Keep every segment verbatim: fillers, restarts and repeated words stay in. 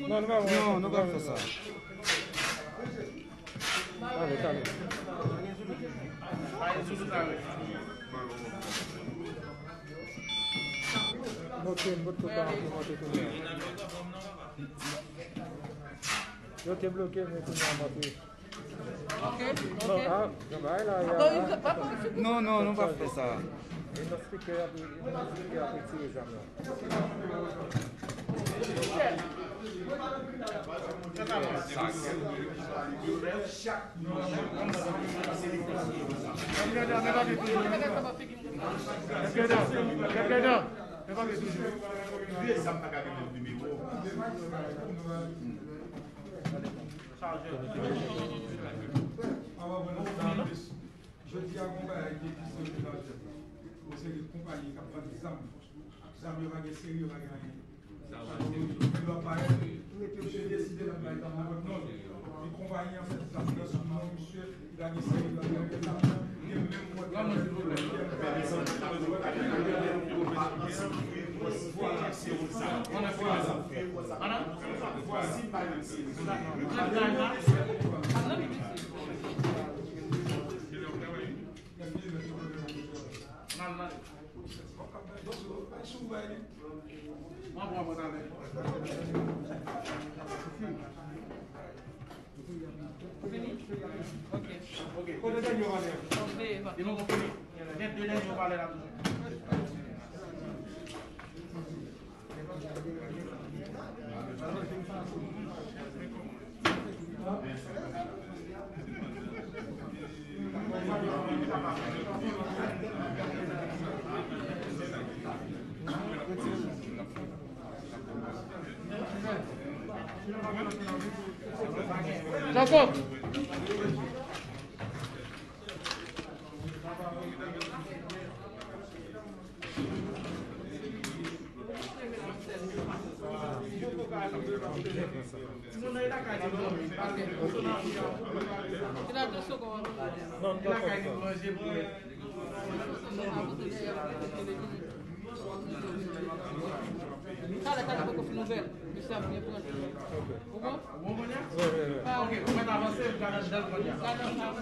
Non, nou pa fè sa. Talè, talè. Bloke m, bloke m, bloke m. Yo te bloke m, men kounye a m antre. Ok, ok. Non, ah, non, bay la, ya. Non, non, nou pa fè sa. E nan spikè a, e nan spikè a, retire zam la. Jodi a, gon bagay ki egziste Etazini. Gon seri de konpayi k ap vann zam. Zam yo pa gen seri, yo pa gen anyen. Lòt bagay, yo te deside nan bagay nan lòt non. E konpayi an fè zam nan sou non misye, li pa gen seri, li pa gen anyen. Gen menm mwen. Fini? Ok. Ok. Kote dènye valè? Li poko fini. Gen de dènye valè la toujou. Jacob. Talè, talè, poko fin ouvè l. Mesye ap byen pran l. Ou bon? Ou bon kounye a? Wi, wi, wi. Ok, ou mèt avanse, m gade anndan l kounye a. Gade anndan.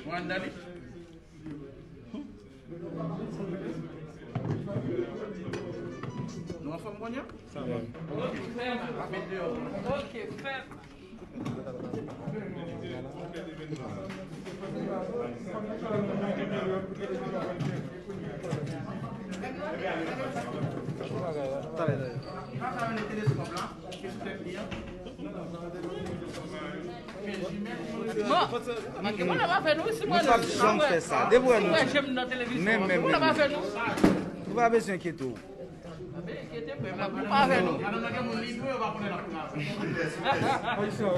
Ou anndan li? Nou anfòm kounye a? Sa va. Ok. Fèm. Ap met deyò. Ok, fèm. Talè, talè. Bon, manke moun nan pa fè nou, si mwen. Nou p ap janm fè sa. Depi w wè nou, si mwen jèm nan televizyon, men, men, moun nan pa fè nou. Nou pa bezwen enkyete w. Enkyete, men, men, ou pa fè nou. Ayisyen,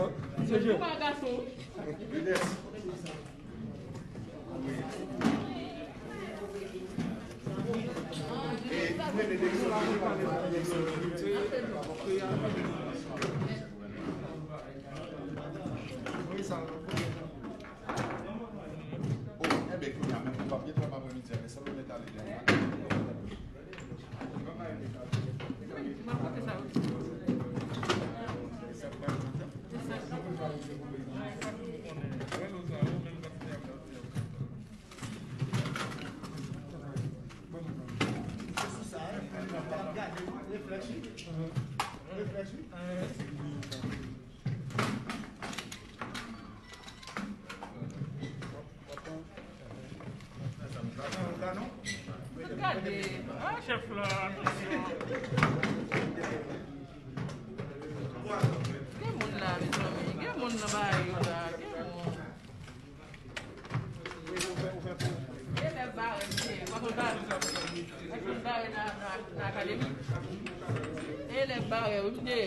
se je. Ou pa gason. Gade, ah, chèf la. Gen moun la, mezanmi. Gen moun nan bagay yo la. Gen moun. Elèv bare m ye. Ou pa konn bare m? Ou konn bare nan, nan, nan akademi? Elèv bare, wi, m te.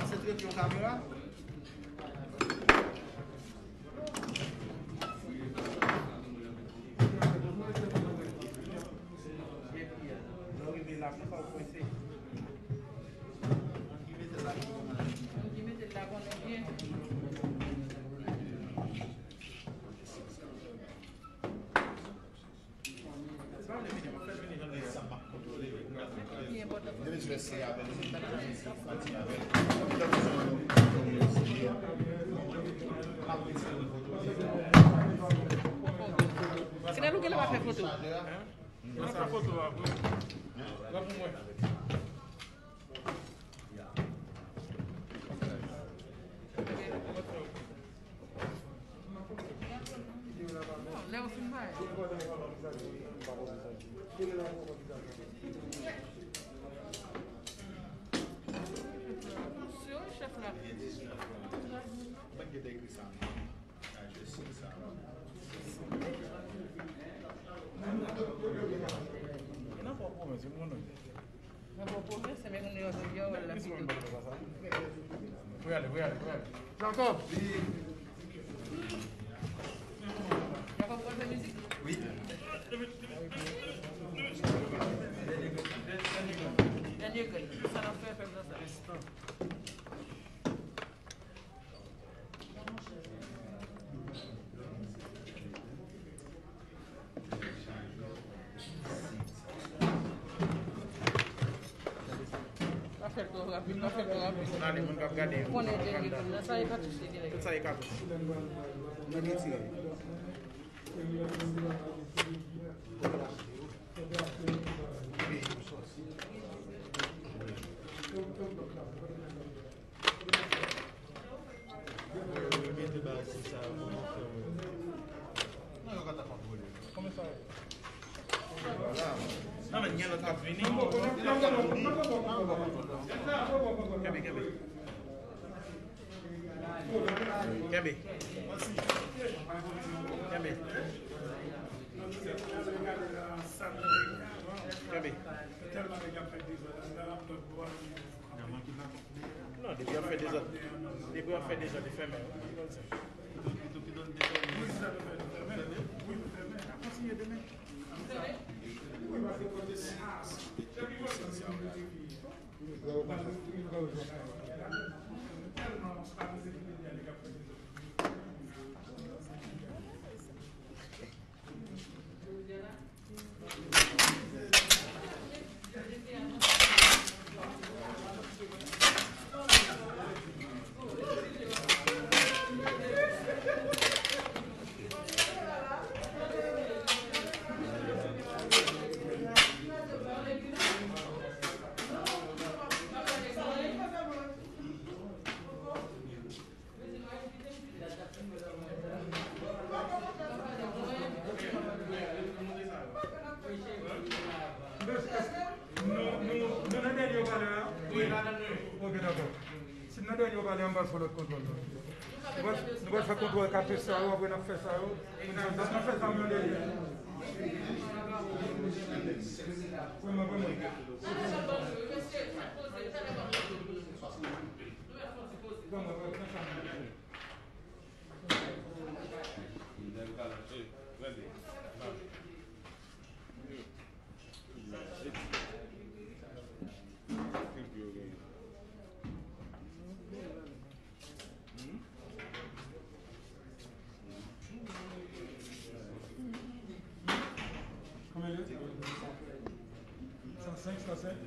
Se trete yon kamera? Lè w rive la, konsa w prese. Se nan nou gen lè pa fè foto. Nan sa foto a pou. Nan pou mwen. Non, lè w fin bay. Chèf la. Mwen ki te ekri sa. Nan pwòp pwomès, se moun. Nan pwòp pwomès, se moun yo, yo, yo, la. Pou y ale, pou y ale, pou y ale. Jacob. Jacob, konn fè mizik? Wi. Dènye grenn. Sa n ap fè, fè m nan sa. Pa fè l twò rapid, pa fè l twò rapid. Ale, moun k ap gade yo. Konnen dènye grenn nan, sa e katouch li dirèk. Tout sa e katouch. Mwen retire. Nan, men, gen lòt k ap vini. Kenbe, kenbe. Kenbe. Kenbe. Kenbe. Non, depi y ap fè dezòd, depi y ap fè dezòd, li fèmen. Nou, nou, nou nan dènye yo pale a? Wi. Ok, dakò. Si n nan dènye yo pale a, m pral fè lòt kontwòl la. Nou pral, nou pral fè kontwòl katouch sa yo, apre n ap fè sa yo. N ap fè sa yo nan dènye. Vrèman, vrèman. Konbyen l ye? San senk, san senk.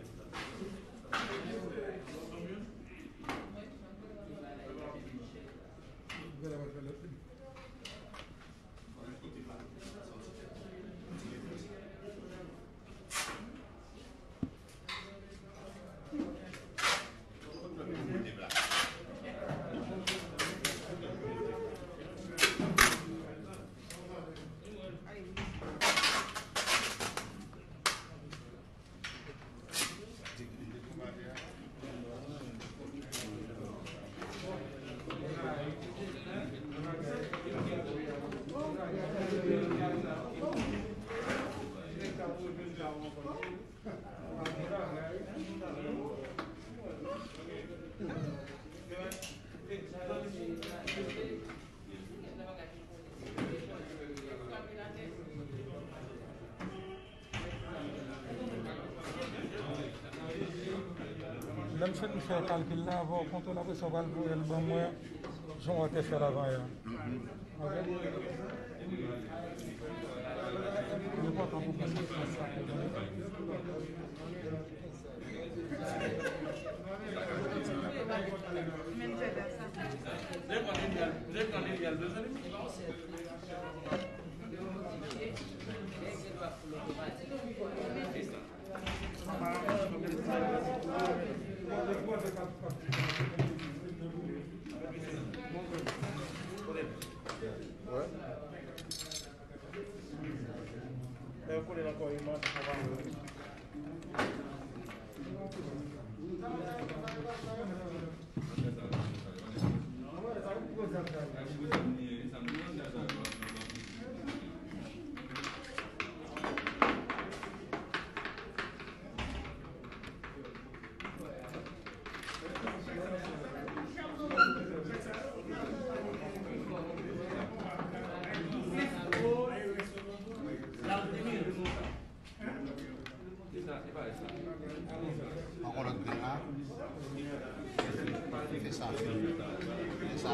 Lè m fin fè kalkil la, avan w kontwole, apre sa w pral voye l ban mwen, jan w te fè l avan yè. Ok? Li enpòtan pou w pran konsyans sa ke w gen. Ankò lòt grenn la. Fè sa. Fè sa.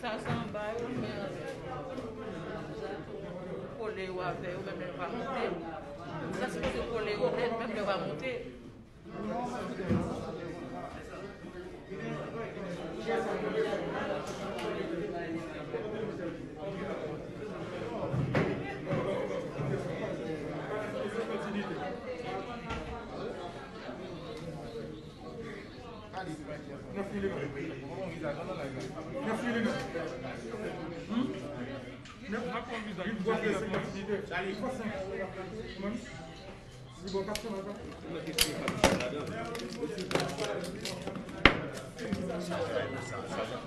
Sa se anba yo, men kole yo avè yo, menm lè yo pa monte. Sa sipoze kole yo nèt, menm lè yo pa monte. Nèf milimèt. Nèf milimèt. Hmm? Nèf, li bwase, li bwase. Kòman? Li bò kat sèman sa.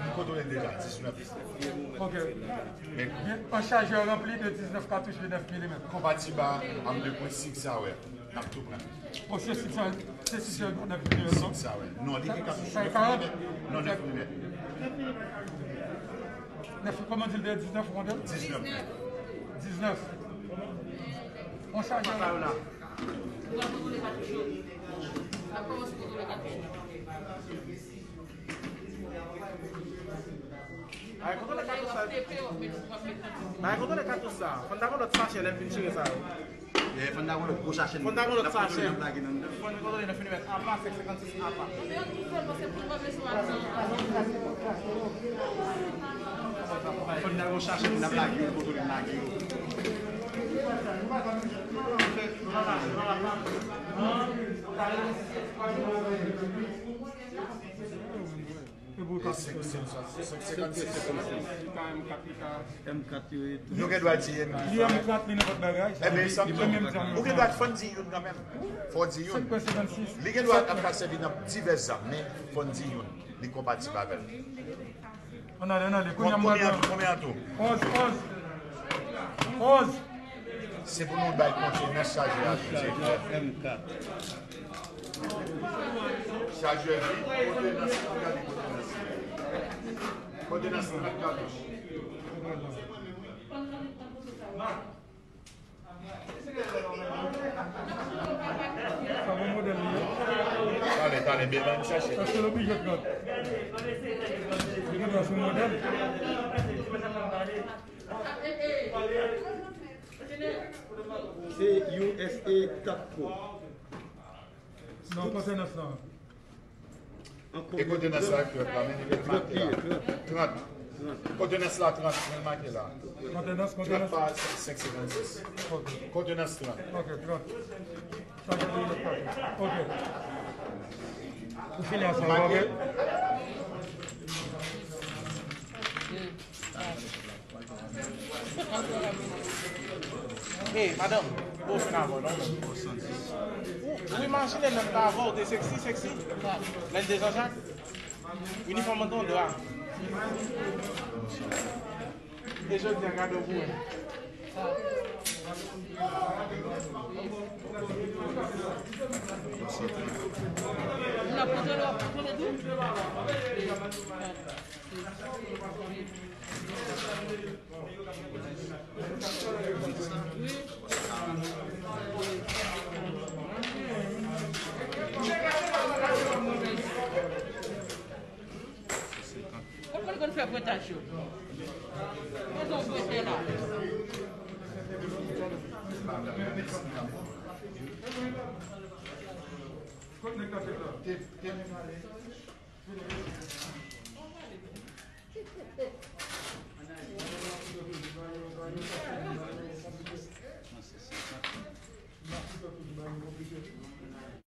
M kontwole deja, diznèf. Ok. Gen yon chajè ranpli de diznèf katouch de nèf milimèt. Konpatiba ak de pwen six sa, wè. N ap tou pran. O, se six sa, se six sa, nèf milimèt, non? Six sa, wè. Non, li gen katouch. Sa e karant? Non, nèf milimèt. Nèf, kòman di l de diznèf, ou konn di l? Diznèf. Diznèf. On chajè la. Ay, kontwole katouch sa. Ay, kontwole katouch sa. Fò n ta pran lòt sachè lè n fin tire sa yo. Fò n ta pran lòt gwo sachè. Fò n ta pran lòt sachè. Fò n kontwole nan filimèt apa, sèk senkannsis apa. Fò n ta pran sachè pou n ap lage yo, kontwole n lage yo. E pou kat. M kat yo ye tou. Nou gen dwa di M kat. Li M kat, li nenpòt bagay. Ebyen, sa m di w, ou gen dwa, fò n di youn kanmenm. Fò n di youn. Li gen dwa ap ka sèvi nan divès zam, men fò n di youn. Li konpatib avè l. Ann ale, ann ale. Kounye a m pral pran. Konbyen an tou? Onz, onz. Onz. Se pou nou bay kontye nan chajè a tou, direktè. M kat. Chajè vit, kontenans, gade kontenans. Kontenans trant katouch. Sa bon modèl li ye? Talè, talè, byen, ban m chache. Èske l oblije trant? Li gen dwa sou modèl. Se U S A kat ko. Non, kontenans lan. E kontenans la, trant la, men li met make la. Trant. Kontenans la, trant, men make la. Kontenans, kontenans. Trant pa senk senkannsis. Ok. Kontenans trant. Ok, trant. Sa se pou lòt pati. Ok. Ou fini a sa, ou pa vre? Hey, madanm, ou fè nan avè w, non? Ou, ou imajine nèg la avè w te seksi, seksi? Lè l te Jean Jacques? Inifòm an te yon dra. E jodi a, gade w pou wè. Ou nan kontwole, w ap kontwole tou? Kot moun konn fè pwentaj yo? Mwen son pwentè la. Kot nèg kanpe la?